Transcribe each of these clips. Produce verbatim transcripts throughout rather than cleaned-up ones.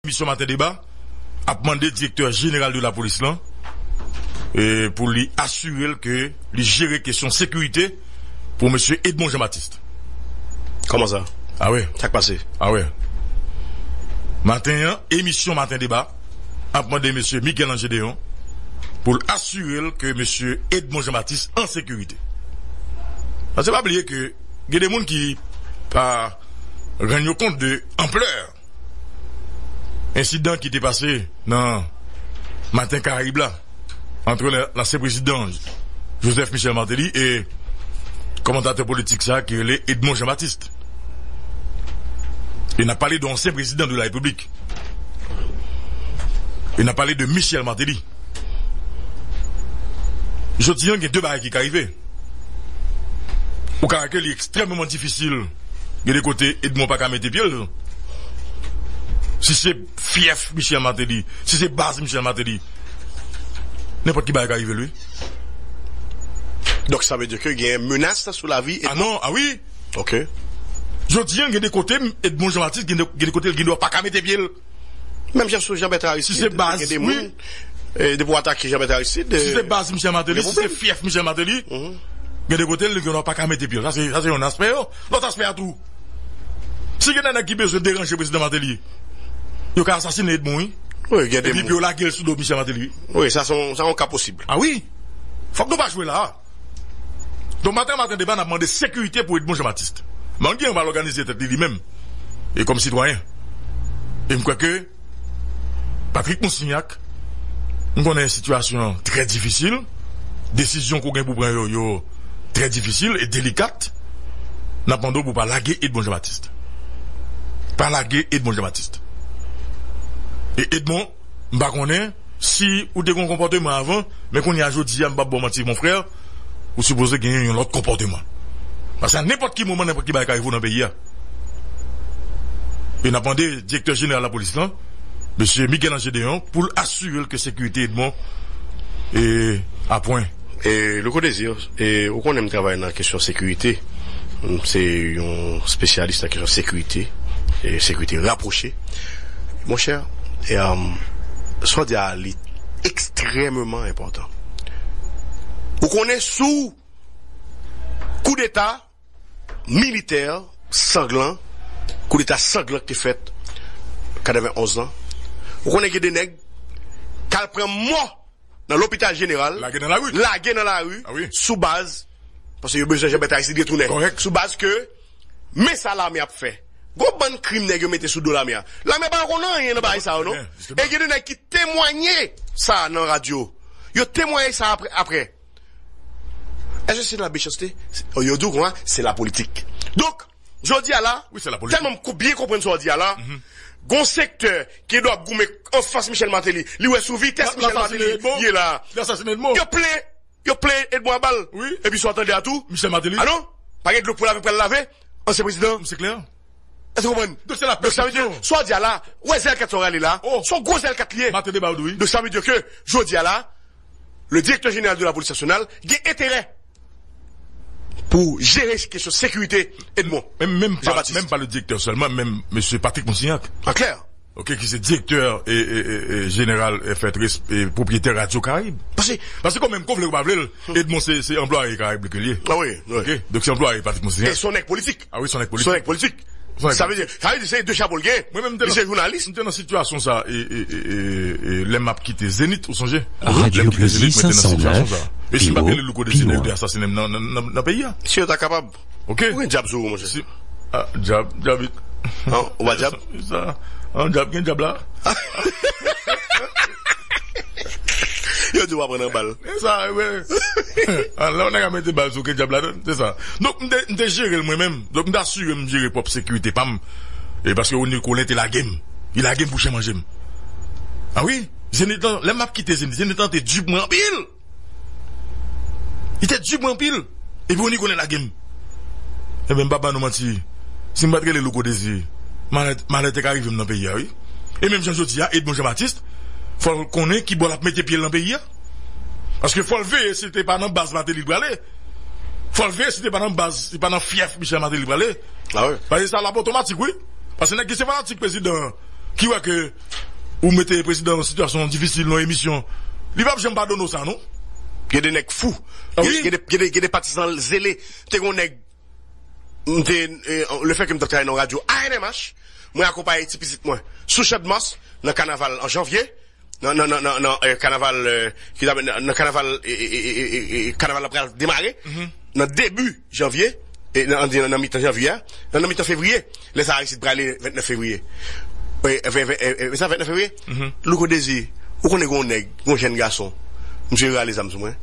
emisyon Maten Deba ap mande direktè jeneral de lapolis lan, e, pou li asire l ke li jere kesyon sekirite pou mesye Edmond Jean Baptiste. Kòman sa? Awe. Sa k pase? Awe. Maten an, emisyon Maten Deba ap mande mesye Miguel Ange Deon pou l asire l ke mesye Edmond Jean Baptiste an sekirite. Paske pa bliye ke gen de moun ki pa rann yo kont de anplè ensidan ki te pase nan Maten Karayib la, ant la, lansyen prezidan Joseph Michel Martelly e kòmantatè politik sa ki rele Edmond Jean Baptiste. E n ap pale de ansyen prezidan de la Repiblik. E n ap pale de Michel Martelly. Jodi an, gen de bagay ki ka rive. Ou ka wè ke li ekstrèmeman difisil. Gen de kote, Edmond pa ka mete pye l. Si se fyèf Michel Martelly, si se baz Michel Martelly, nenpòt ki bagay ka rive l, wi. Donk, sa vle di ke gen menas sou lavi Edmond? Ah non, ah wi. Ok. Jodi an, gen de kote, Edmond Jean Baptiste, gen de, gen de kote, l gen dwa pa ka mete pye l. Menm jan sou Jean Bertrand Aristide, si se baz, gen de moun, e, depi w atake Jean Bertrand Aristide, si se baz Michel Martelly, si se fyèf Michel Martelly, gen de kote, l gen dwa pa ka mete pye l. Sa se, sa se yon aspè yo. Lòt aspè a tou. Si gen de nèg ki bezwen deranje prezidan Martelly, yo ka asasinen Edmond, wi. Wi, gen de moun. Epi pou yo lage l sou do Michel Martelly, wi. Wi, sa se yon, sa yon ka posib. Ah wi. Fòk nou pa jwe la. Donk, maten, Maten Deba, n ap mande sekirite pou Edmond Jean Baptiste. Mwen gen yon bal òganize tèt li, li menm. E kòm sitwayen. E m kwè ke Patrick Moussignac, m konnen sitiyasyon an trè difisil. Desizyon ke w gen pou pran yo, yo trè difisil e delikat. N ap mande w pou w pa lage Edmond Jean Baptiste. Pa lage Edmond Jean Baptiste. E Edmond, m pa konnen si ou te gen yon konpòteman avan, men kounye a jodi a, m p ap ba w manti, mon frè, ou sipoze genyen yon lòt konpòteman. Paske a nenpòt ki moman, nenpòt ki bagay ka rive w nan peyi a. E n ap mande direktè jeneral lapolis lan, mesye Miguel Ange Deon, pou l asire l ke sekirite Edmond e a pwen. E, Louko Désir, e, ou konnen m travay nan kesyon sekirite. M se yon espesyalis nan kesyon sekirite, e sekirite rapwoche. Monchè, e, um, sa w di a, li ekstrèmeman enpòtan. Ou konnen sou koudeta militè sanglan, koudeta sanglan ki te fèt katrevenonz lan. Ou konnen gen de nèg k al pran mò nan lopital jeneral, lage nan lari, lage nan lari, ah wi, sou baz, paske yo bezwen Jean Bertrand Aristide retounen. Kòrèk. Sou baz ke, men sa lame ap fè. Gon bann krim nèg yo mete sou do lame a. Lame a pa konn anyen nan bagay sa yo, non. Jisteman, jisteman. E gen de nèg ki temwanye sa nan radyo. Yo temwanye sa apre, apre. Èske se la mechanste? Yo di w konsa, se la politik. Donk, jodi a la, wi, se la politik, tèlman m ko-, byen konprann sa w di a la, gon sektè ki dwe ap goumen anfas Michel Martelly, li wè sou vitès Michel Martelly ye la. L asasinen Edmond. Yo plen, yo plen Edmond a bal. Wi. Epi sa w tande a tou. Michel Martelly. Ah non, pa gen dlo pou lave, pral lave ansyen prezidan. Se klè. Èske w konprann? Donk, se la pèsepsyon. Donk, sa vle di, sa w di a la, wè zèl kat sa w rale la, se yon gwo zèl kat li ye. Maten Deba w di wi. Donk, sa vle di ke, jodi a la, le directeur général de la police nationale gen enterè pou jere kesyon sekirite Edmond Jean Baptiste. Menm, menm pa, menm pa le direktè sèlman, menm mesye Patrick Moussignac. An klè. Ok, ki se direktè e, e, e, e, jeneral, e, fèt res-, e, pwopriyetè Radyo Karayib. Paske, paske kanmenm, ke w vle ou pa vle l, Edmond se, se anplwaye Karayib li ke l ye. Ah wi, wi. Ok, donk se anplwaye Patrick Moussignac. E se yon nèg politik. Ah wi, se yon nèk politik. Se yon nèk politik. Sa vle di, sa vle di se de chapo l gen. Mwen menm, m te nan, se jounalis, m te nan sitiyasyon sa, e, e, e, e, e, lè m ap kite Zenith, ou sonje? Lè m kite Zenith, mwen te nan sitiyasyon sa. E si m pa t rele Louko Désir, nèg yo te asasinen m nan, nan, nan, nan peyi a. Si yo ta kapab. Ok. Ou gen dyab sou ou, monchè. Si, ah, dyab, dyab. Non, ou pa dyab? Sa, sa, an dyab, gen dyab la. Yo di w ap pran nan bal. Se sa, wi. Ah, lè yon nèg ap mete bal sou, gen dyab ladan, se sa. Donk, m te, m te jere l mwen menm. Donk, m te asire m jere pwòp sekirite pa m. E paske Rony Colin te lage m. Li lage m pou chen manje m. Ah wi, Zenith lan, lè m ap kite Zenith, Zenith lan te di pou mwen anpil. Li te di pou mwen anpil. Epi Rony Colin lage m. Ebyen, m p ap ba nou manti. Si m pa t rele Louko Désir, malè, malè te ka rive m nan peyi a, wi. E menm jan jodi a, Edmond Jean Baptiste, fò l konnen ki bò l ap mete pye l nan peyi a. Paske fò l veye si te pa nan baz Martelly l prale. Fò l veye si te pa nan baz, si pa nan fyèf Michel Martelly l prale. Ah wi. Paske sa l ap otomatik, wi. Paske nèg ki se fanatik prezidan an, ki wè ke ou mete prezidan nan sitiyasyon difisil nan emisyon, li p ap janm padone w sa, non? Gen de nèg fou. Ah wi? Gen de, gen de, gen de patizan zele. Te gen yon nèg, m te, eh, le fè ke m t ap travay nan radyo A N M H, mwen akonpaye ti pitit mwen sou Champ de Mars nan kanaval an janvye, nan, nan, nan, nan, nan, eh, kanaval, eh, ki ta, nan, nan kanaval, eh, eh, eh, eh, eh, eh, kanaval la pral demare nan debi janvye, eh, nan, nan, nan mitan janvye a, nan, nan mitan fevriye. Lè sa Aristide prale vennèf fevriye. Eh, eh, ven- ven- eh, eh, sa vennèf fevriye? Louko Désir, ou konnen gen yon nèg, gen yon jèn gason. Misye rale zam sou mwen.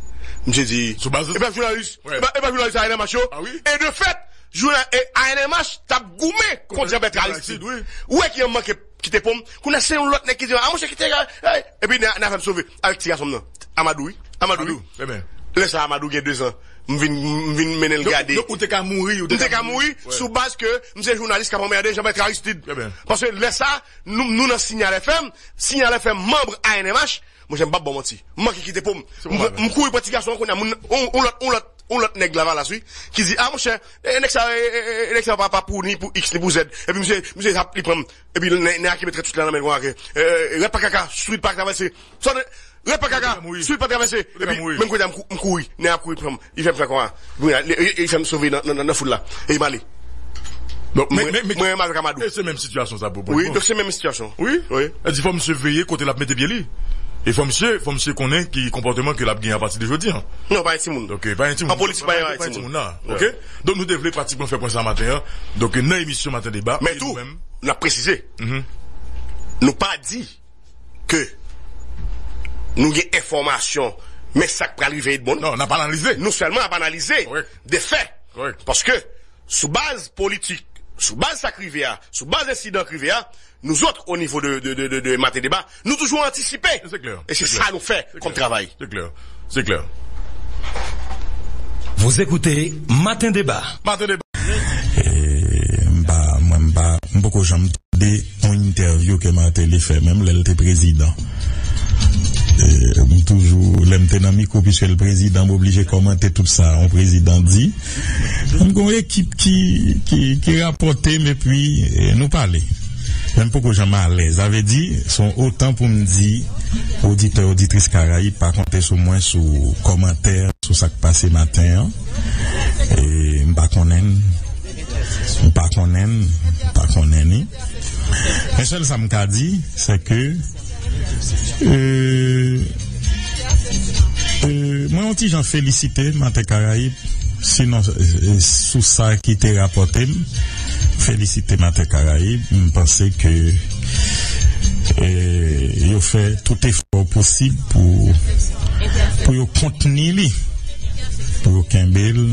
Misye di, Sou baz e pa jounalis, Wè. e pa, e pa jounalis A N M H yo. Ah wi? E de fèt, jounal, e A N M H t ap goumen kont Jean Bertrand Aristide. Wi. Ou wè ki an manke kite pon m. Kounye a se yon lòt nèg ki di, "Ah, monchè, kite, eh." Epi, n a, n a fè m sove avèk ti gason m nan. Amadou, wi. Amadou, wi. Amadou, trè byen. Lè sa, Amadou gen de zan. M vin, m vin mennen l Donk, gade. donk, ou te ka mouri, ou te M te ka ka mouri, mouri wè. sou baz ke m se jounalis k ap anmède Jean Bertrand Aristide. Trè byen. Paske lè sa, nou, nou nan Signal F M, Signal F M manb A N M H, monchè, m p ap ba w manti. M manke kite pon m. Se M, pa m kouri pran ti gason an kounye a, moun, on, on lòt, on lòt, on lòt nèg Lavalas, wi, ki di, "Ah, monchè, eh, nèg sa, eh, eh, eh, nèg sa pa, pa pou ni pou X, ni pou Z." Epi misye, misye, sa, li pran m. Epi nèg, nèg la kenbe trè tout la nan men l, konsa ke, eh, eh, rèd pa kaka, street pa travèse. Sa, rèd pa kaka, Li pa mouri. street pa travèse. Li pa Epi, mouri. menm kote a, m kou- m kouri, nèg la kouri pran m. Li fè m fè konsa. Wi, li, li, li fè m sove nan, nan, nan, nan foul la. E m ale. Donk, Mwen, men, men, mwen menm avèk Amadou. E se menm sitiyasyon sa pou, pou Wi, Edmond. donk se menm sitiyasyon. Wi. Wi. E di fò misye veye kote l ap mete pye li. E fò misye, fò misye konnen ki konpòteman ke l ap gen apati de jodi a. Non, pa yon timoun. Ok, pa yon timoun. An politik, pa yon Pa yon timoun. timoun la. Ok? Donk nou te vle pratikman fè pwen sa maten an. Donk nan emisyon Maten Deba, Men e tou, nou menm, n ap presize. Mhm. Nou pa di ke nou gen enfòmasyon, men sa k pral rive Edmond. Non, n ap analize. Nou sèlman ap analize Kòrèk. de fè. Kòrèk. Paske sou baz politik, sou baz sa k rive a, sou baz ensidan k rive a, nou zòt, o nivo de, de, de, de, de Maten Deba, nou toujou antisipe. Se klè. E se Se klè. sa nou fè Se kòm klè. travay. Se klè. Se klè. Vous écoutez Maten Deba. Maten Deba. E, m pa, mwen, m pa, m poko janm tande yon entèvyou ke Martelly fè, menm lè l te prezidan. E, m toujou, lè m te nan mikwo, piske l prezidan, m oblije kòmante tout sa yon prezidan di. M gen yon ekip ki, ki, ki rapòte m, epi, e, nou pale. Men m poko janm alèz. Sa vle di, se yon otan pou m di, oditè, oditris Karayib, pa konte sou mwen, sou kòmantè, sou sa k pase maten an. E m pa konnen l. M pa konnen l. M pa konnen li. Men sèl sa m ka di, se ke, e, e, mwen yon ti jan felisite Maten Karayib, sinon, e, sou sa ki te rapòte m, felisite Maten Karayib. M panse ke, e, yo fè tout efò posib pou, pou yo kontni li, pou yo kenbe l.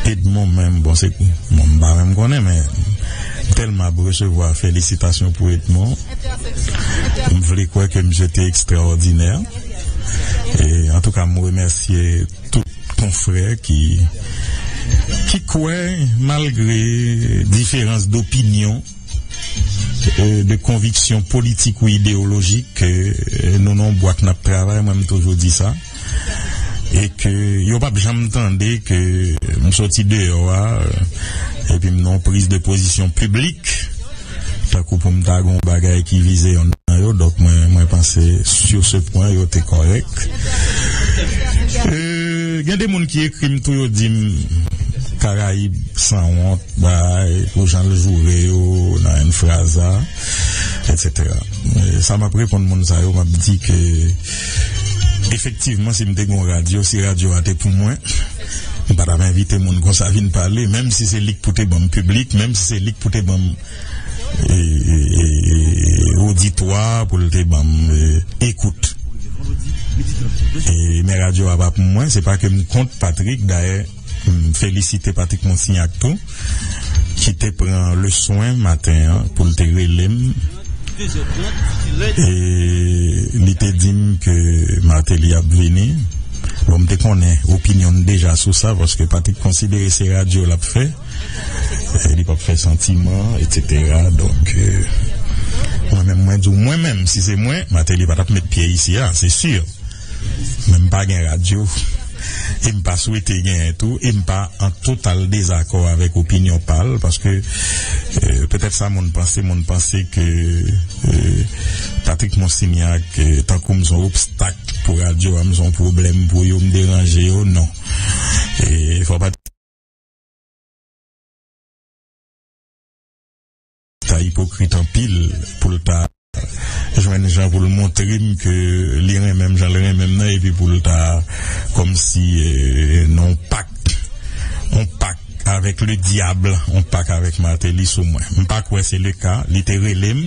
Edmond menm, bon, se, bon, m pa menm konnen, men tèlman ap resevwa felisitasyon pou Edmond, m vle kwè ke misye te ekstraòdinè. E, antouka, m remèsye tout konfrè ki, ki kwè, malgre diferans dopinyon, e, de konviksyon politik ou ideyolojik, ke, e, nou nan yon bwat n ap travay, mwen m toujou di sa. E ke yo p ap janm tande ke m soti deyò a, e, epi m nan yon priz de pozisyon piblik, tankou pou m ta gen yon bagay ki vize yonn nan yo. Donk, mwen, mwen panse, sur ce point, yo te kòrèk. E, gen de moun ki ekri m tou, yo di m, Karayib sanwont, bay, pou jan l joure yo nan Enfraza, etsetera. E sa m ap reponn moun sa yo, m ap di ke, efektivman, si m te gen yon radyo, si radyo a te pou mwen, m pa t ap envite moun konsa vin pale, menm si se li k pou te ban m piblik, menm si se li k pou te ban m, e, e, e, e, oditwa, pou l te ban m, e, ekout. E, men radyo a pa pou mwen, se pa ke m kont Patrick, dayè, m felisite Patrick Monsignac tou, ki te pran le swen maten an pou l te rele m. E li te di m ke Martelly ap vini. Bon, m te konnen opinyon m deja sou sa, paske Patrick konsidere se radyo l ap fè. E li p ap fè santiman, etsetera. Donk, e, mwen menm, mwen di w, mwen menm, si se mwen, Martelly pa t ap met pye isi a, se si. Men m pa gen radyo. E m pa swete genyen tou, e m pa an total dezakò avèk opinyon pa l, paske, euh, petèt sa moun panse, moun panse ke, euh, Patrick Monsignac, euh, tankou m se yon obstak pou radyo a, m se yon pwoblèm pou yo, m deranje yo, non. E fò pa ta ipokrit anpil pou l ta jwenn jan pou l montre m ke li renmen m jan l renmen m nan, epi pou l ta kòmsi, euh, nan yon pak, yon pak avèk le dyab, yon pak avèk Martelly sou mwen. M pa kwè se le ka, li te rele m.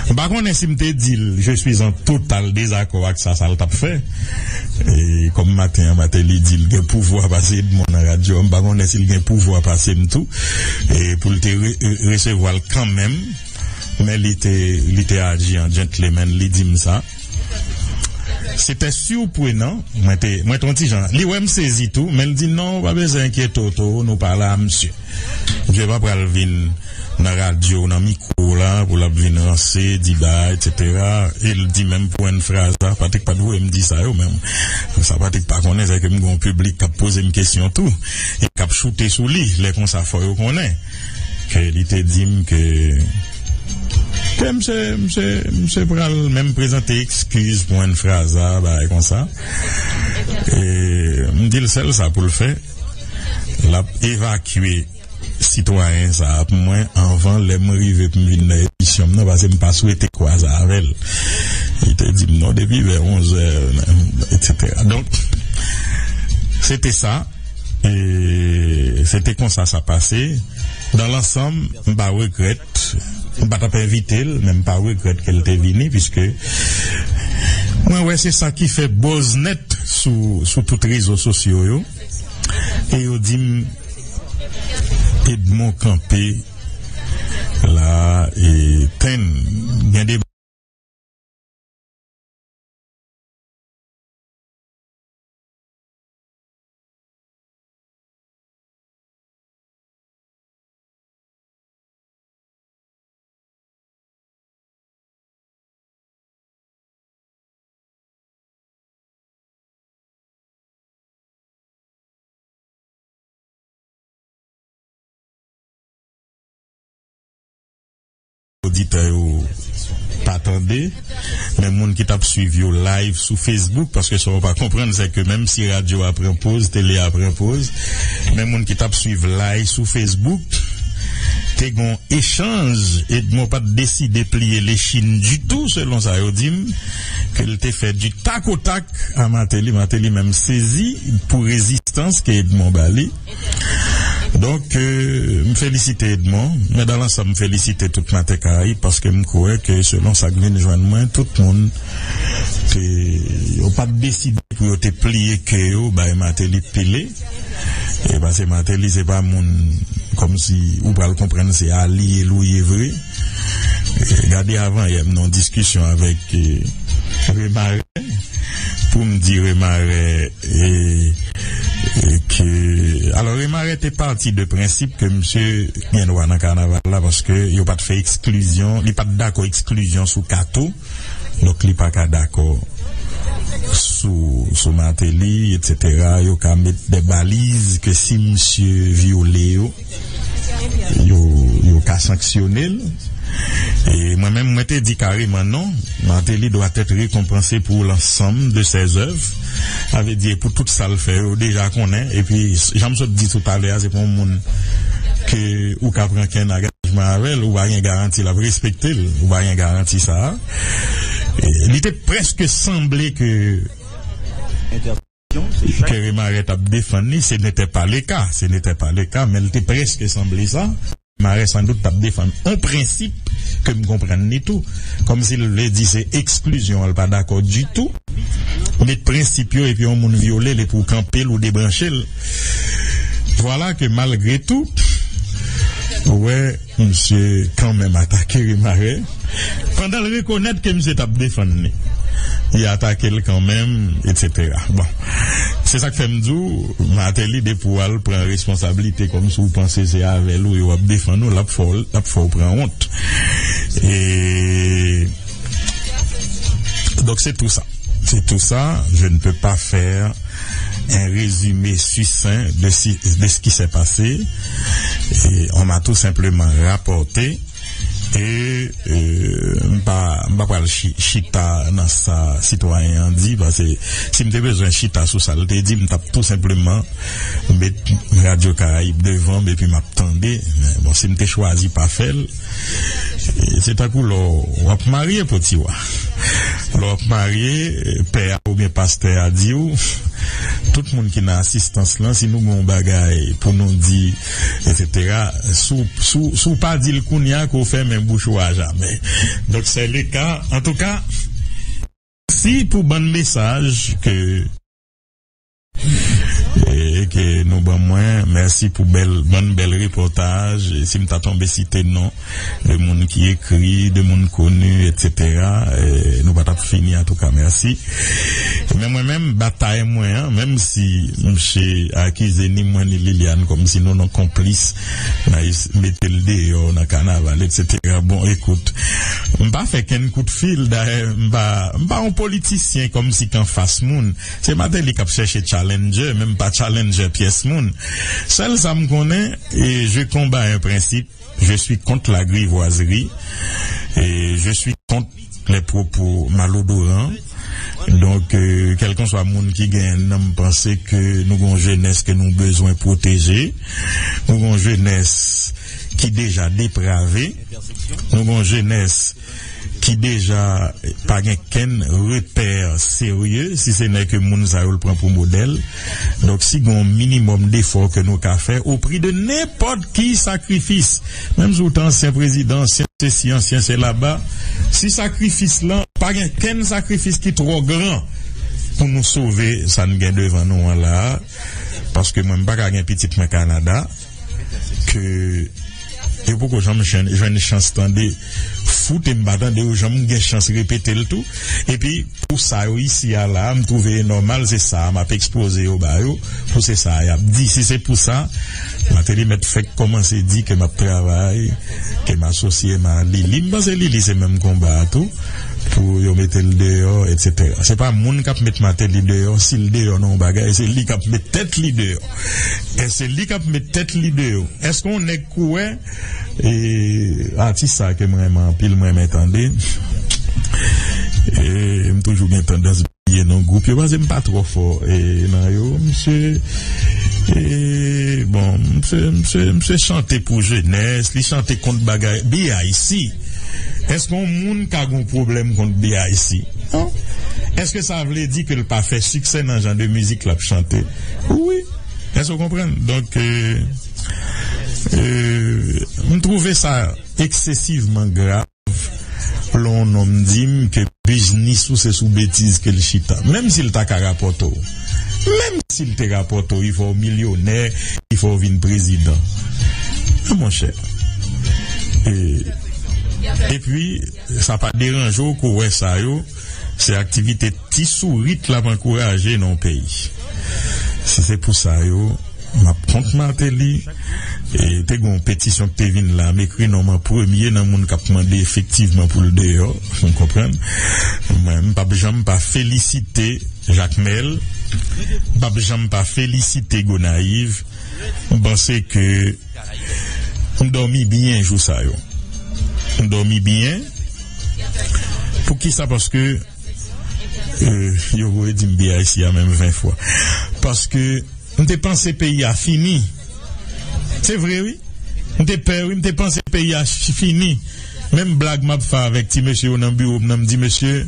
M pa konnen si m te di l, "Je suis en total désaccord ak sa, sa l t ap fè." E kòm maten an, Martelly di l gen pouvwa pase Edmond nan radyo, m pa konnen si l gen pouvwa pase m tou. E pou l te re-, re-, resevwa l kanmenm, men li te, li te aji an gentleman, li di m sa. Se te sipwenan, mwen te, mwen te yon ti jan. Li wè m sezi tou, men l di, "Non, ou pa bezwen enkyete w, Toro, nou pale a misye." Misye pa pral vin nan radyo, nan mikwo la, pou l ap vin ranse, di bagay, et cetera. E l di menm pwen fraz la, Patrick pa t voye m di sa yo, men sa Patrick pa konnen, se ke m gen yon piblik k ap poze m kesyon tou, e k ap choute sou li. Lè konsa, fò yo konnen ke li te di m ke, ke misye, misye, misye pral menm prezante eskiz pou yon fraz la, bagay konsa. E m di l sèl sa pou l fè, l ap evakye sitwayen sa a pou mwen anvan lè m rive pou m vin nan emisyon m nan, paske m pa swete kwaze avè l. Li te di m non depi vè onz è, et cetera. Donk, se te sa. E se te konsa sa pase. Dans l'ensemble, m pa regrèt. M pa t ap envite l, men m pa regrèt ke l te vini, piske mwen wè se sa ki fè buzz nèt sou, sou tout rezo sosyo yo. E yo di m, Edmond kanpe la, e tann, gen de oditè yo pa tande, men moun ki t ap swiv yo live sou Facebook, paske sa w pa konprann, se ke menm si radyo a pran poz, tele a pran poz, men moun ki t ap swiv live sou Facebook, te gon echanj, Edmond pa t deside pliye Lechin ditou, selon sa yo di m, ke l te fè du tac au tac a Martelly. Martelly menm sezi pou rezistans ke Edmond ba li. Donk, euh, m felisite Edmond, men dans l'ensemble, m felisite tout Maten Karayib, paske m kwè ke selon sa k vin jwenn mwen, tout moun te, yo pa t deside pou yo te pliye ke yo bay Martelly pile. E paske Martelly se pa moun kòmsi ou pral konprann se alye l ou ye vre. E gade avan yè m nan yon diskisyon avèk, e, Remare, pou m di Remare, e, e ke, alò, Remare te pati de prensip ke misye gen dwa nan kanaval la, paske yo pa t fè eksklizyon, li pa t dakò eksklizyon sou Kato, donk li pa ka dakò sou, sou Martelly, et cetera. Yo ka met de baliz ke si misye vyole yo, yo, yo ka sanksyone l. E mwen menm, mwen te di kareman non, Martelly doit être récompensé pour l'ensemble de ses œuvres. Sa vle di pou tout sa l fè, yo deja konnen. Epi, jan m sot di toutalè a, se pa yon moun ke ou ka pran kenn agajman avè l, ou pa gen garanti l ap respekte l, ou pa gen garanti sa a. E, li te prèske sanble ke ke Remare t ap defann li, ce n'était pas le cas, ce n'était pas le cas, men l te prèske sanble sa. Remare sandout t ap defann on prensip ke m konprann li tou. Kòmsi l vle di se eksklizyon an, l pa dakò ditou. Met prensip yo epi yon moun vyole l epi w kanpe l, ou debranche l. Vwala ke malgre tou, ou wè, misye kanmenm atake Remare. Pandan l rekonèt ke misye t ap defann li, li atake l kanmenm, et cetera. Bon, se sa k fè m di w, Martelly, depi w al pran responsablite kòmsi w panse se avè l ou yo ap defann ou, l ap fè w, l ap fè w pran wont. E, donk, c'est tout ça. C'est tout ça. Je ne peux pas faire un résumé succinct de, si- de ce qui s'est passé. Et on m'a tout simplement rapporté. E, e, m pa, m pa pral chi- chita nan sa sitwayen an di, paske si m te bezwen chita sou sa l te di, m t ap tou senpleman met Radyo Karayib devan m epi m ap tande. Men bon, si m te chwazi pa fè l, e, se tankou lè w ap marye, Potiwa. Lè w ap marye, pè a oubyen pastè a di w, tout moun ki nan asistans lan, si nou gen yon bagay pou nou di, etsetera, si w, si w, si w pa di l kounye a, ke w fèmen bouch ou a jamè. Donk, se le ka. Antouka, mèsi pou bann mesaj ke, e, ke nou ban mwen. Mèsi pou bèl, bann bèl repòtaj. E si m ta tonbe site non, de moun ki ekri, de moun koni, etsetera, e, nou pa t ap fini, antouka, mèsi. Men mwen menm, batay mwen an, menm si misye akize ni mwen ni Liliane kòmsi nou nan konplis nan es- mete l deyò nan kanaval, etsetera. Bon, ekout, m pa fè kenn kout fil, dayè, m pa, m pa yon politisyen kòmsi k anfas moun. Se Martelly k ap chèche challenger, men m pa challenger pyès moun. Sèl sa m konnen, e, je combats un principe, je suis contre la grivoiserie, e je suis contre les propos malodorants. Donk, e, kèlkanswa moun ki genyen nan, m panse ke nou gon jenès ke nou bezwen pwoteje. Nou gon jenès ki deja deprave. Nou gon jenès ki deja pa gen kenn repè serye, si se nè ke moun sa yo l pran pou modèl. Donk, si gon minimòm defò ke nou ka fè, o pri de nenpòt ki sakrifis, menm si w te ansyen prezidan, ansyen sesi, ansyen selaba, si sakrifis lan, pa gen kenn sakrifis ki twò gran pou nou sove sa n gen devan nou an la a, paske mwen, m pa ka gen pitit mwen Kanada, ke yo poko janm jwenn, jwenn chans tande, fout e m pa tande yo janm gen chans repete l tou. Epi, pou sa yo isi a la, m twouve e nòmal, se sa a m ap ekspoze yo ba yo, pou se sa a y ap di. Si se pou sa, Martelly mèt fèk kòmanse di ke m ap travay, ke m asosye m a Lili. M panse Lili se menm konba a tou, pou yo mete l deyò, etsetera. Se pa moun k ap met Martelly deyò, si l deyò nan yon bagay, se li k ap met tèt li deyò. E se li k ap met tèt li deyò. Èske yon nèg kouwè, e, atis sa ke m renmen anpil, m renmen tande. E, m toujou gen tandans bliye non gwoup yo, paske m pa twò fò, e, nan yo. Misye, e, bon, misye, misye, misye chante pou jenès, li chante kont bagay B I C. Èske yon moun ka gen yon pwoblèm kont B I C? Non. Èske sa vle di ke l pa fè siksè nan jan de mizik l ap chante? Wi. Èske w konprann? Donk, e, e, m twouve sa eksesivman grav lè yon nonm di m ke biznis ou se sou betiz ke l chita. Menm si l ta ka rapòte w. Menm si l te rapòte w, il fò w milyonè, il fò w vin prezidan. Men monchè. E, epi, sa pa deranje w ke w wè sa yo, se aktivite ti sourit l ap ankouraje nan yon peyi. Si se pou sa yo, m ap kont Martelly. E te gen yon petisyon ki te vin la, m ekri non m an premye nan moun k ap mande efektivman pou l deyò. Ou konprann? Mwen, m p ap janm pa felisite Jakmèl. M p ap janm pa felisite Gonayiv. M panse ke m dòmi byen jou sa yo. M dòmi byen. Poukisa? Paske, e, yo voye di m B I C a menm ven fwa. Paske m te panse peyi a fini. Se vre, wi. M te pè, wi. M te panse peyi a ch- fini. Menm blag m ap fè avèk ti mesye yo nan biwo m nan, m di, mesye,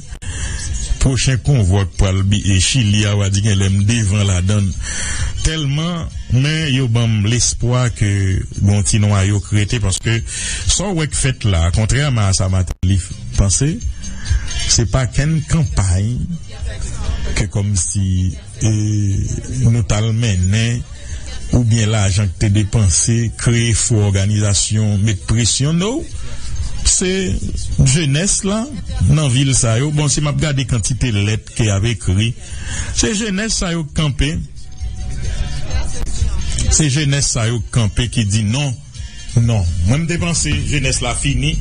pwochen konvwa k pral bi- e Chili a, w a di genlè m devan ladan l. Tèlman, men yo ban m lespwa ke gon ti nwayo k rete, paske sa w wè k fèt la, kontrèman a sa Martelly panse, se pa kenn kanpay ke kòmsi, e, nou t al mennen, oubyen lajan ki te depanse, kreye fo òganizasyon, met presyon, no. Se jenès la nan vil sa yo. Bon, si m ap gade kantite lèt ke y ap ekri, se jenès sa yo k kanpe. Se jenès sa yo k kanpe ki di non, non. Mwen, m te panse jenès la fini.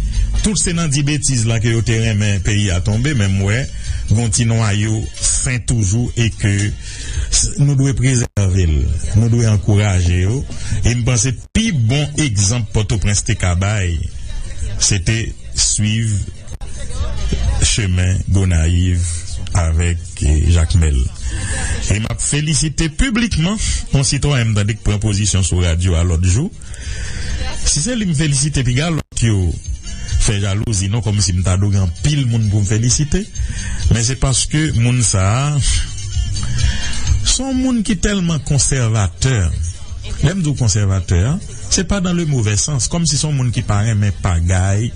tout se nan di betiz lan ke yo te renmen peyi a tonbe, men m wè gon ti nwayo sen toujou e ke s- nou dwe prezève l, nou dwe ankouraje yo. E m panse pi bon egzanp Pòtoprens te ka bay, se te swiv chemen Gonayiv avèk eh, Jakmèl. E m ap felisite piblikman yon sitwayen m tande k pran pozisyon sou radyo a lòt jou. Si se li m felisite, piga lòt yo fè jalouzi non, kòmsi m ta dwe gen anpil moun pou m felisite. Men se paske moun sa a se yon moun ki tèlman konsèvatè. Lè m di w konsèvatè, se pa dans le mauvais sens, kòmsi se yon moun ki pa renmen pagay,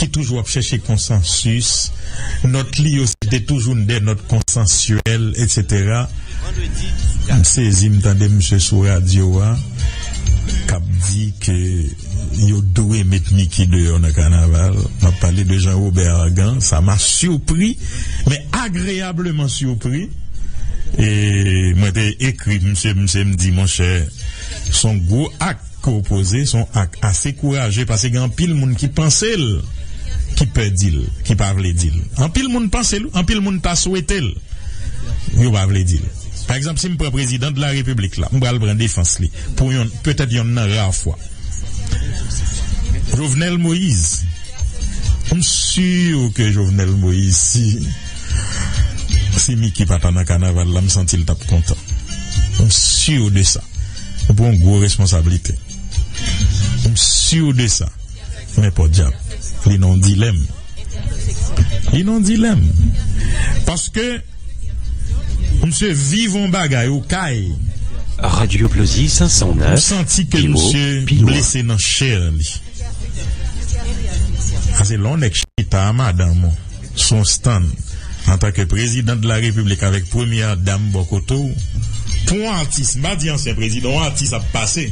ki toujou ap chèche konsansis. Nòt li yo se te toujou de nòt konsansyèl, etsetera. M sezi, m tande misye sou radyo a k ap di ke yo dwe met Mickey deyò nan kanaval. M ap pale de Jean Robert Argan. Sa m a sipri, men agreyableman sipri. E mwen te ekri misye, misye m di, monchè, se yon gwo ak ke w poze, se yon ak ase kouraje, paske gen anpil moun ki panse l, ki pè di l, ki pa vle di l. Anpil moun panse l, anpil moun ta swete l, yo pa vle di l. Pa egzanp, si m pran prezidan de la repiblik la, m pral pran defans li pou yon, petèt yon nan ra fwa. Jovenel Moïse, m si ke Jovenel Moïse, si, si Mickey pa ta nan kanaval la, m santi l t ap kontan. M si de sa. Ou pran yon gwo responsablite. M si de sa. Men podyab, li nan yon dilèm. Li nan yon dilèm. Paske misye viv yon bagay ou kay. Radio Plozi m senk san nèf, santi ke pi wo, misye pi lwen. Blese nan chè li. Ase lè yon nèg chita a madanm ou sou yon stand antanke prezidan de la repiblik avèk premyè dam bò kote w, pou yon atis, m pa di ansyen prezidan, yon atis ap pase,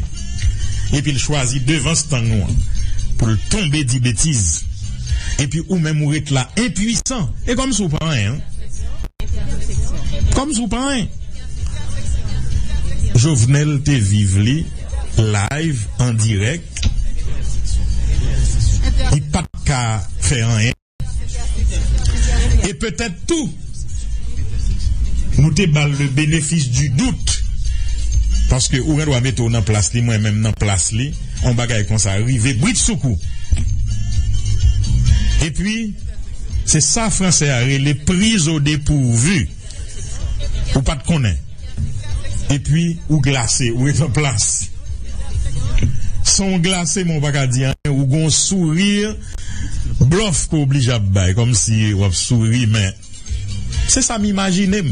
epi l chwazi devan stand ou an pou l tonbe di betiz, epi ou menm ou ret la enpwisan, e kòmsi w pa anyen. Kòmsi w pa anyen. Jovenel te viv li live, an dirèk. Li pa t ka fè anyen. E petèt tou, nou te ba l le benefis di dout. Paske ou gen dwa mete w nan plas li, mwen menm nan plas li, yon bagay konsa rive britsoukou. Epi, se sa fransè a rele prise au dépourvu. Ou pa t konnen. Epi, ou glase, ou ret an plas. San w glase, men w pa ka di anyen, ou gon souri blòf ke w oblije ap bay, kòmsi w ap souri, men se sa m imajine m.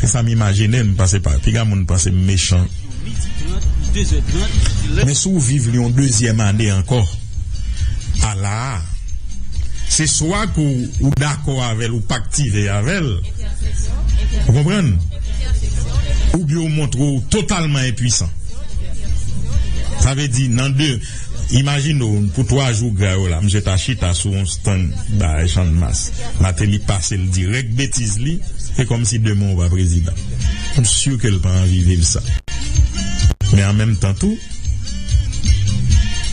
Se sa m imajine m, paske pa, piga moun panse m mechan. Men si w viv li yon dezyèm ane ankò, ala, se swa ke w, ou dakò avè l, ou pa aktive avè l. Ou konprann? Oubyen w montre w totalman enpwisan. Sa vle di, nan de, imajine w, pou twa jou gra yo la, misye ta chita sou yon stand bay Channmas. Martelly pase l dirèk betiz li, se kòmsi demen w pa prezidan. M si ke l pa anvi viv sa. Men an menm tan tou,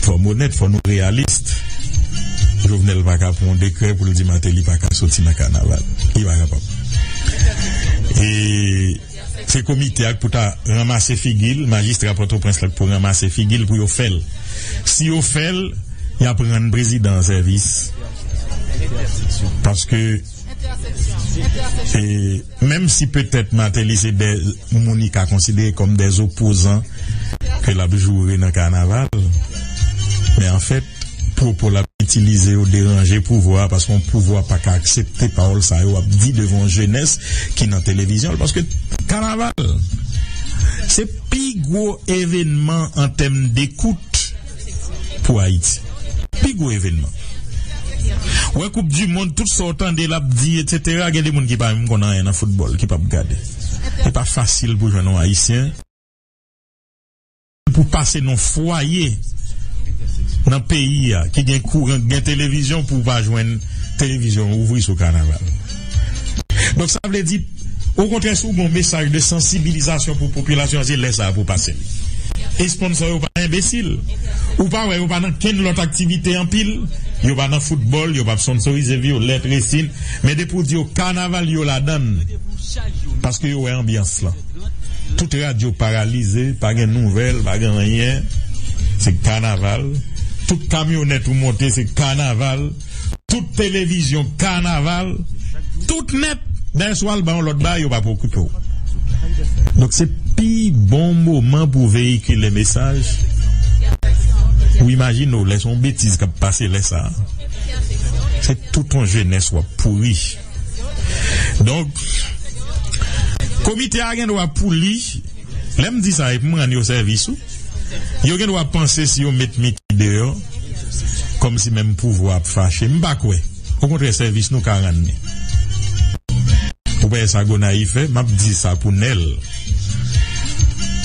fò m onèt, fò nou reyalis. Jovenel pa ka pran yon dekrè pou l di Martelly pa ka soti nan kanaval. Li pa kapab. E se komite a k pou ta ranmase figi l, majistra Pòtoprens la k pou ranmase figi l pou yo fè l. Si yo fè l, y ap rann prezidan an sèvis. Paske, e, menm si petèt Martelly se de moun li ka konsidere kòm de opozan ke l ap joure nan kanaval, men anfèt, pwopo l ap itilize yo deranje pouvwa a, paske yon pouvwa pa ka aksepte pawòl sa yo w ap di devan yon jenès ki nan televizyon l, paske kanaval se pi gwo evènman an tèm dekout pou Ayiti. Pi gwo evènman. Ou wè Koup di Mond, tout sa w tande l ap di, etsetera, gen de moun ki pa menm konn anyen nan foutbòl, ki p ap gade. E pa fasil pou jwenn yon Ayisyen pou pase nan fwaye nan peyi a, ki gen kouran, ki gen televizyon, pou w pa jwenn televizyon ouvri sou kanaval. Donk, sa vle di, okontrè, si w gen yon mesaj de sansibilizasyon pou popilasyon an, se lè sa a pou w pase li. E sponsò yo pa enbesil. Ou pa wè yo pa nan kenn lòt aktivite anpil. Yo pa nan foutbòl, yo pa sponsorize Violette, Racing. Men depi w di yo kanaval, yo ladann. Paske yo wè anbyans lan. Tout radyo paralize, pa gen nouvèl, pa gen anyen. Se kanaval. Tout kamyonèt ou monte, se kanaval. Tout televizyon, kanaval. Tout nèt. Dayè, si w al ba yon lòt bagay, yo p ap okipe w. Donk, se pi bon moman pou veyikile mesaj. Ou imajine w, lè se yon betiz k ap pase lè sa a. Se tout yon jenès w ap pouri. Donk, komite a gen dwa pouri. Lè m di sa, e pou m rann yo sèvis, wi. Yo gen dwa panse si yo met Mickey deyò, kòmsi menm pouvwa ap fache. M pa kwè. Okontrè, sèvis nou ka rann li. Ou pa wè sa Gonayiv fè? M ap di sa pou Nèl.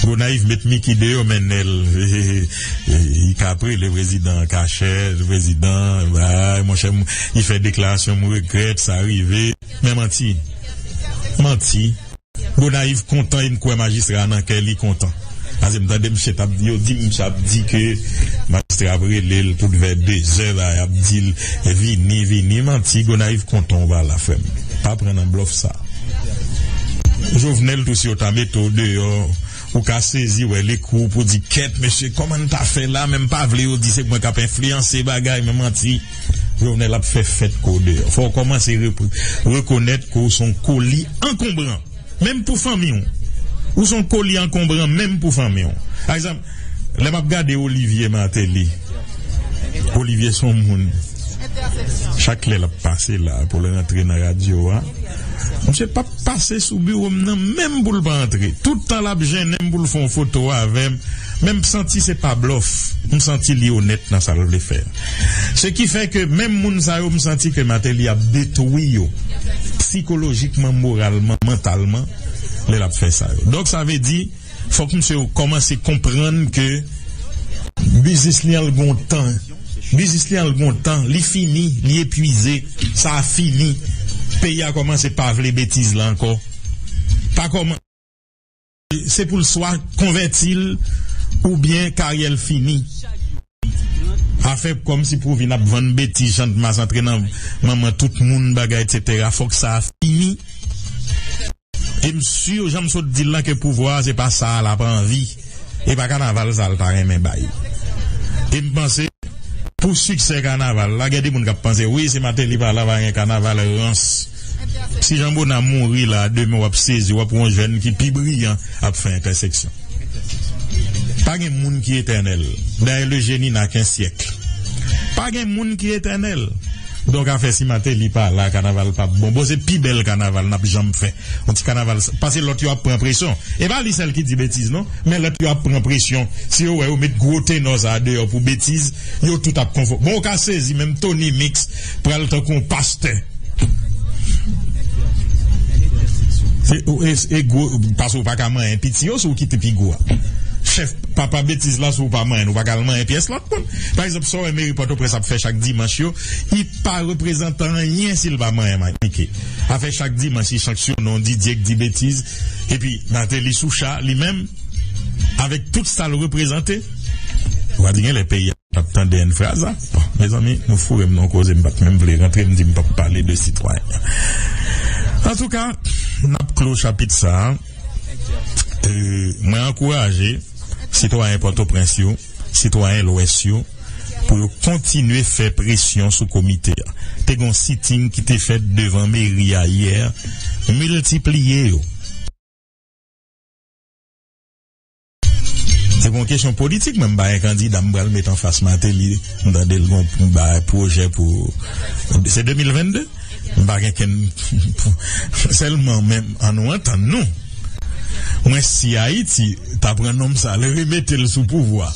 Gonayiv met Mickey deyò, men Nèl, li ka ap rele prezidan an kachèt, prezidan, bay, monchè, m, li fè deklarasyon, m regrèt, sa rive. Men manti. Manti. Gonayiv kontan e m kwè majistra a nan kè li kontan. Paske m tande misye t ap, yo di misye ap di ke majistra ap rele l tout vè dezè la, y ap di l vini, vini. Manti, Gonayiv kontan w pa la, frè m. Pa pran nan blòf sa. Jovenel tou, si yo ta mete w deyò, ou ka sezi, wè, li kou pou di, kèt, mesye, kòman n ta fè la, men m pa vle yo di se mwen k ap enfliyanse bagay, men manti. Jovenel ap fè fèt kou deyò. Fò w kòmanse repre-, rekonèt ke w se yon koli ankonbran. Menm pou fanmi w. Ou se yon koli ankonbran menm pou fanmi w. Pa egzanp, lè m ap gade Olivier Martelly, Olivier se yon moun. Chak lè l ap pase la pou l rantre nan radyo a, misye p ap pase sou biwo m nan menm pou l pa antre. Tout tan l ap jennen m pou l fè yon foto avè m. Men m santi se pa blòf. M santi li onèt nan sa l vle fè. Se ki fè ke menm moun sa yo, m santi ke Martelly ap detwi yo. Sikolojikman, moralman, mantalman, lè l ap fè sa yo. Donk, sa vle di, fòk misye kòmanse konprann ke biznis li an l gon tan. Biznis li an l gon tan. Li fini, li epwize. Sa a fini. Peyi a kòmanse pa vle betiz la ankò. Pa kòman-, se pou l swa konvèti l oubyen karyè l fini. Afè kòmsi pou vin ap vann betiz, chantmas, antre nan manman tout moun, bagay, etsetera. Fòk sa a fini. E m si, jan m sot di l lan, ke pouvwa a, se pa sa l ap anvi. E pa kanaval sa l ta renmen bay. E m panse, pou siksè kanaval la, gen de moun k ap panse, wi, si Martelly pa la, va gen kanaval rans. Si Jean Bonnat mouri la, demen w ap sezi, w ap wè yon jèn ki pi briyan ap fè entèseksyon. Pa gen moun ki etènèl. Dayè, le génie n'a qu'un siècle. Pa gen moun ki etènèl. Donk, afè si Martelly pa la, kanaval p ap bon. Bon, se pi bèl kanaval n ap janm fè. Yon ti kanaval, paske lòt yo ap pran presyon. E pa li sèl ki di betiz, non. Men lòt yo ap pran presyon. Si yo wè yo met gwo tenò sa a deyò pou betiz, yo tout ap konfò-, bon, ou ka sezi, menm Tony Mix pral tankou yon pastè. Se, e, e gwo, paske ou pa ka manyen piti yo, si ou kite pi gwo a. Chèf, papa betiz la, si ou pa manyen, ou pa ka al manyen pyès lòt moun. Pa egzanp, sa w wè meri Pòtoprens ap fè chak dimanch yo, li pa reprezante anyen si l pa manyen Mike. Afè chak dimanch, li sanksyone yon Didier k di betiz, epi Martelly sou cha, li menm, avèk tout sa l reprezante. Ou a di gen lè peyi a ap tande enn fraz la. Bon, mezanmi, nou foure m nan yon koze, m pa t menm vle rantre, m di m p ap pale de sitwayen. Antouka, n ap klo chapit sa a. E, mwen ankouraje sitwayen Pòtoprens yo, sitwayen Lwès yo, pou yo kontinye fè presyon sou komite a. Te gen yon sitting ki te fèt devan meri a yè, miltipliye yo. Se pou yon kesyon politik, mwen m pa gen kandida m pral met anfas Martelly, m tande l gon bagay pwojè pou, se de mil vennde, m pa gen kenn, sèlman, men an nou antann nou. Mwen, si Ayiti ta pran nonm sa, l remete l sou pouvwa,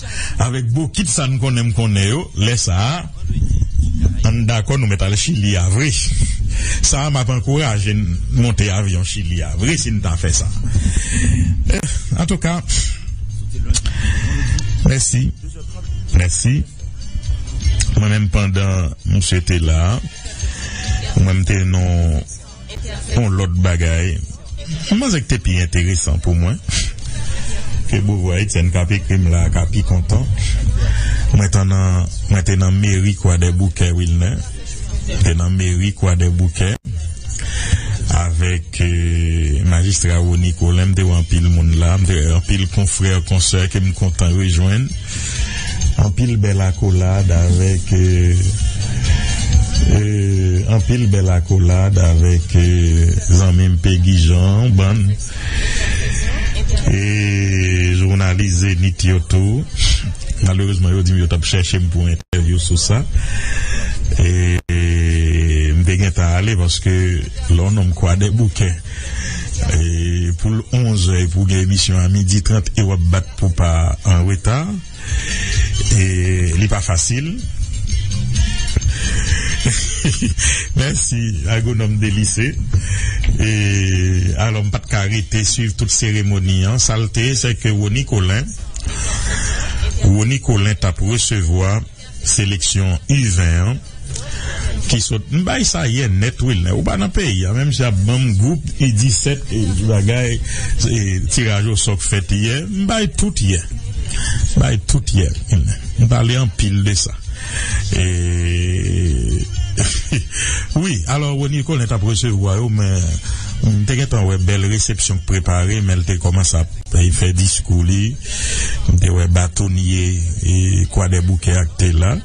avèk bokit sa n konnen m konnen yo, lè sa a, ann dakò nou mèt al Chili a vre. Sa a m ap ankouraje n monte avyon Chili a vre si n ta fè sa. Eh, antouka, mèsi. Mèsi. Mwen menm pandan misye te la, mwen m te nan yon lòt bagay. M panse k te pi enteresan pou mwen. ke Bouvwa Etienne k ap ekri m la a ka pi kontan. Mwen te nan, mwen te nan meri Kwadèboukè, Wilner. Mwen te nan meri Kwadèboukè avèk, eh, majistra Rony Colin. M te wè anpil moun la, m te wè anpil konfrè, konsè ke m kontan rejwenn. Anpil bèl akolad avèk, eh, eh, anpil bèl akolad avèk, eh, zanmi m Pegi Jean, bann, eh, jounalis Zenith yo tou. Malerezman, yo di m yo t ap chèche m pou entèvyou sou sa. E, e, m te gentan ale paske lè yon nonm Kwadèboukè, e, pou l onz è, e pou w gen emisyon a midi trant e w ap bat pou pa an reta, e li pa fasil. Mèsi, agwonòm de lise. E, alò, m pa t ka rete swiv tout seremoni an. Sa l te ye, se ke Rony Colin, Rony Colin t ap resevwa seleksyon U ven an, ki sot, m bay sa yè nèt, Wilner. Ou pa nan peyi a, menm si ap ban m gwoup U disèt, e, bagay, e, tiraj osò k fèt yè, m bay tout yè. M bay tout yè, Wilner. M pale anpil de sa. E, wi, alò, Rony Colin t ap resevwa yo, men m te gentan wè bèl resepsyon k prepare, men l te kòmanse ap, e, fè diskou li. M te wè batonye, e, Kwadèboukè a k te la.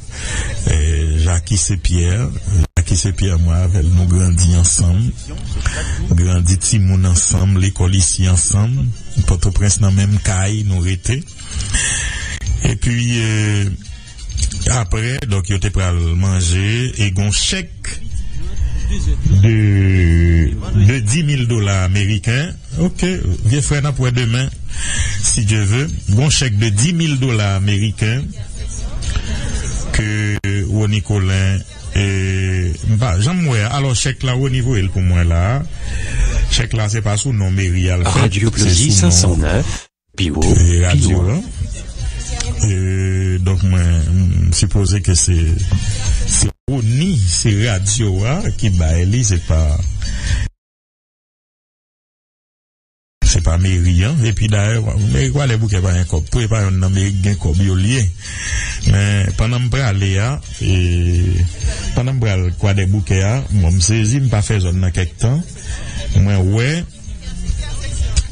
Eh, Jacques Saint-Pierre, Jacques Saint-Pierre, mwen avè l, nou grandi ansanm. Grandi timoun ansanm, lekòl isi ansanm. Pòtoprens nan menm kay nou rete. Epi, eh, apre, donk, yo te pral manje e gon chèk de, de dis mil dola ameriken. Ok, vye frè, n ap wè demen, si Dye ve. Gon chèk de dis mil dola ameriken ke Rony Colin, e, m pa janm wè. Alò, chèk la, Rony voye l pou mwen la. Chèk la, se pa sou non meri a l fèt, se sou non, e, radyo an. E, donk, mwen, m sipoze ke se, se Rony, se radyo a ki bay li, se pa Se pa meri an. Epi dayè, meri Kwadèboukè pa gen kòb tou, e pa yonn nan meri k gen kòb yo l ye. Men, pandan m prale a, e, pandan m pral Kwadèboukè a, bon, m sezi, m pa fè zòn nan kèk tan. Mwen wè,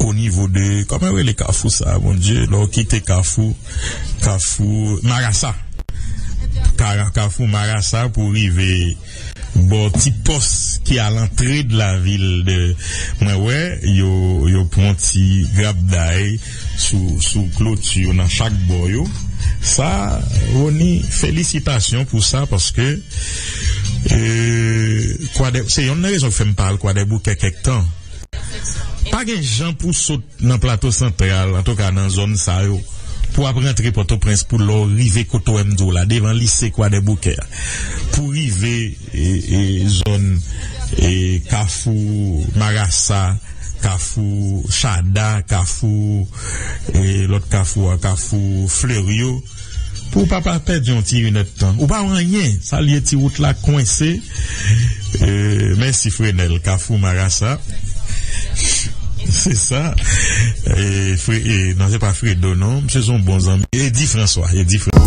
o nivo de, kòman yo rele kafou sa, Bondye, lè w kite kafou, kafou Marasa. Ka-, kafou Marasa pou rive bò ti pòs ki a lantre de la vil de, mwen wè, yo, yo pran ti grabday sou, sou kloti yo nan chak bò yo. Sa, Rony, felisitasyon pou sa, paske, e, Kwadè-, se yonn nan rezon k fè m pa al Kwadèboukè kèk tan. Pa gen jan pou sot nan Plato Santral, antouka nan zòn sa yo, pou w ap rantre Pòtoprens, pou lè w rive kote w wè m di w la, devan lise Kwadèboukè a, pou rive, e, e, zòn, e, Kafou Marasa, Kafou Chada, Kafou, e, lòt kafou a, Kafou Fleryo, pou w pa, pa pèdi yon ti inèdtan. Ou pa wè anyen. Sa l ye, ti wout la kwense. E, mèsi Frenèl, Kafou Marasa. Se sa. E, Fre-, e, non, se pa Fredo, non. Misye se yon bon zanmi. Edi Franswa. Edi Franswa.